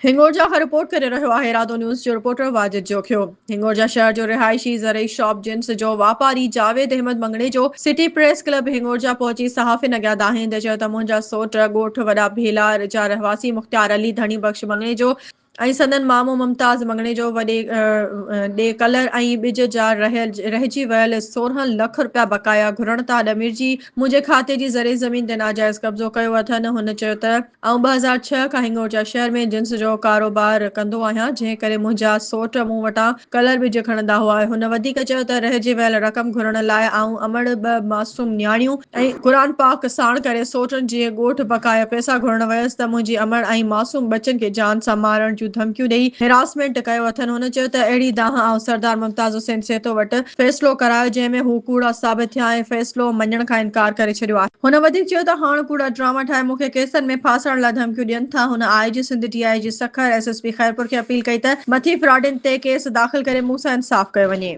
هنڱورجا کان رپورٽ ڪري رهيو آهي ارادو نيوز جو رپورٽر واجد جوکيو. هنڱورجا شهر جو رهائشي زرعي شاپ جنس جو واپاري Javed Ahmed Mangnejo city press club Hingorja پهچي صحافين اڳيان دانهيندي چيو ته منهنجا سوٽ ڳوٺ وڏا ڀيلار جا رهواسي مختيار علي ڌڻي بخش مڱڻيجو ۽ سندن مامو ممتاز مڱڻيجو وڏي ڏي ڪلر ۽ ٻج جا رهجي ويل 16 لک رپيا بقايا گهرڻ تان ڏمرجي منهنجي کاتي جي زرعي زمين تي ناجائز قبضو ڪيو اٿن. هن چيو ته آئون 2006 کان هنڱورجا شهر ۾ جنس جو ڪاروبار ڪندو آهيان جنهن ڪري منهنجا سوٽ مون وٽان ڪلر ٻج کڻندا هئا. هن وڌيڪ چيو ته رهجي ويل رقم گهرڻ لاء آئون امڙ، ٻه معصوم نياڻيون ۽ قرآن پاڪ ساڻ ڪري سوٽن جي ڳوٺ بقايا پئسا گهرڻ ويس ته منهنجي امڙ ۽ معصوم ٻچن کي جان سان مارڻ جون ڌمڪيون ڏئي هراسمينٽ ڪيو اٿن. هن چيو ته اهڙي دانهن آئون سردار ممتاز حسين سهتو وٽ فيصلو ڪرايو جنهن ۾ هو ڪوڙا ثابت ٿيا ۽ فيصلو مڃڻ کان انڪار ڪري ڇڏيو آهي. هن وڌيڪ چيو ته هاڻ ڪوڙا ڊراما ٺاهي مون کي ڪيسن ۾ ڦاسائڻ لاء ڌمڪيون ڏين ٿا. هن I G Sindh, D I G Sukkur, S S P Khairpur کي اپيل ڪئي ته مٿي فراڊين تي ڪيس داخل ڪري مون سان انصاف ڪيو وڃي.